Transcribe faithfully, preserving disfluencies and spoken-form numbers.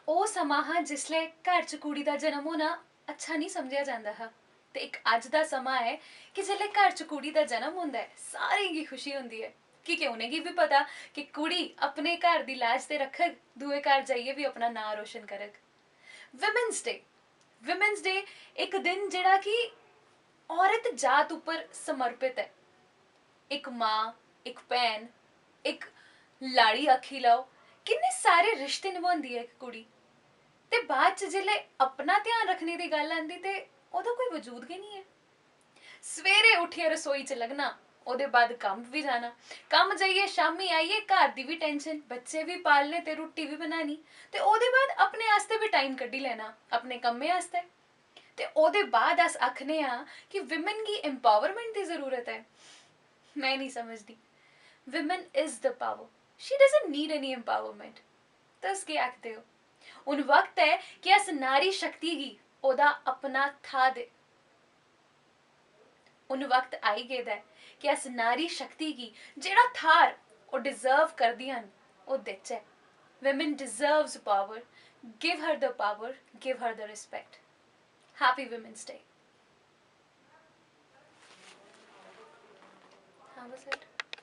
ओह् समां हा जिसलै घर च कुड़ी दा जन्म होना अच्छा निं समझेआ जंदा हा, ते इक अज्ज दा समां ऐ कि जिसलै घर च कुड़ी दा जन्म होंदा ऐ, सारें गी खुशी होंदी ऐ, की के उ'नेंगी बी पता कि कुड़ी अपने घर दी लाज ते रक्खग, दूए घर जाइयै बी अपना नांऽ रोशन करग। Women's Day, Women's Day इक दिन जेह्ड़ा कि औरत जात उप्पर समर्पित ऐ। इक मां, इक भैन, इक लाड़ी आखी लैओ, किन्ने सारे रिश्ते नभांदी ऐ इक कुड़ी। ते बाद च जिसलै अपना ध्यान रक्खने दी गल्ल आंदी ते ओह्दा कोई वजूद गै निं ऐ। सवेरे उट्ठियै रसोई च लग्गना, ओह्दे बाद कम्म बी जाना, कम्म जाइयै शामीं आइयै घर दी बी टैंशन, बच्चे बी पालने ते रुट्टी बी बनानी, ते ओह्दे बाद अपने आस्तै बी टाइम कड्ढी लैना अपने कम्मै आस्तै। ते ओह्दे बाद अस आखने आं कि विमेन गी एम्पावरमेंट दी जरूरत ऐ। में निं समझदी। Women is the power. She doesn't need any empowerment. तुस केह् आखदे ओ? हून वक्त ऐ कि अस नारी शक्ति गी ओह्दा अपना थाह् दे हून वक्त आई गेदा ऐ कि अस नारी शक्ति गी जेह्ड़ा थाह्र ओह् डिजर्व करदियां न, ओह् देचै। Women deserves power. Give her the power, give her the respect. Happy Women's Day. How was it?